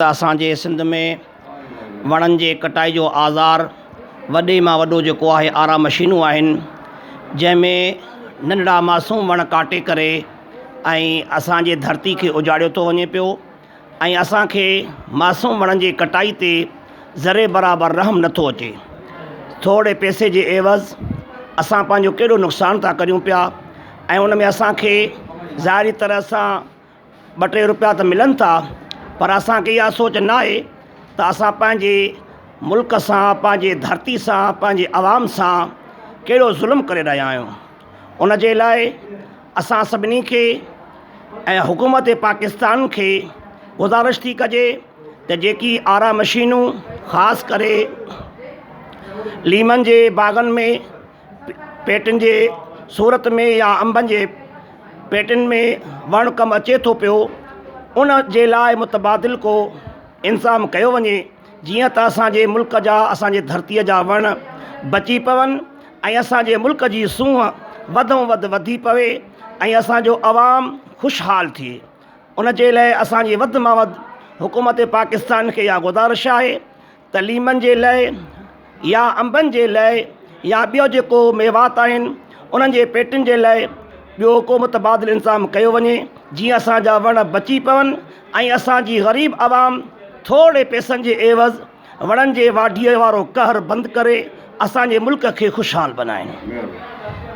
ته اسان جي سنڌ ۾ وڻن جي ڪٽائي جو آزار وڏي مان وڏو جيڪو آهي آرا مشينون آهن جنهن ۾ ننڍڙا معصوم وڻ ڪاٽي ڪري ۽ اسان جي ڌرتي کي اجاڙيو ٿو وڃي پيو ۽ اسان کي معصوم وڻن جي ڪٽائي تي ذري برابر رحم نٿو اچي ٿوري پئسي جي عيوض اسان پنهنجو ڪيڏو نقصان ٿا ڪريون پيا ۽ ان ۾ اسان کي ظاهري طرح سان ٻه ٽي روپيا ته ملن ٿا پر اسان کي اها سوچ نه آهي ته اسان پنهنجي ملڪ سان پنهنجي ڌرتي سان پنهنجي عوام سان ڪهڙو ظلم ڪري رهيا آهيون ان جي لاء اسان سڀني کي ۽ حڪومت پاڪستان کي گذارش ٿي ڪجي ته جيڪي آرا مشينون خاص ڪري ليمن جي باغن ۾ پيٽن جي صورت ۾ يا انبن جي پيٽن ۾ وڻ ڪم اچي ٿو پيو ان جي لاء متبادل ڪو انتظام ڪيو وڃي جيئن ته اسان جي ملڪ جا اسان جي ڌرتيء جا وڻ بچي پون ۽ اسان جي ملڪ جي سونهن وڌ ۾ وڌ وڌي پوي ۽ اسان جو عوام خوشحال ٿئي ان جي لاء اسان جي وڌ مان وڌ حڪومت پاڪستان کي اها گذارش آهي ته ليمن جي لئه يا انبن جي لئه يا ٻيو جيڪو ميوات آهن انهن جي پيٽين جي لئه ٻيو ڪو متبادل انتظام ڪيو وڃي جيئن اسان جا وڻ بچي پون ۽ اسان جي غريب عوام ٿورڙي پئسن جي عيوض وڻن جي واڍيء وارو قهر بند ڪري اسان جي ملڪ کي خوشحال بنائين.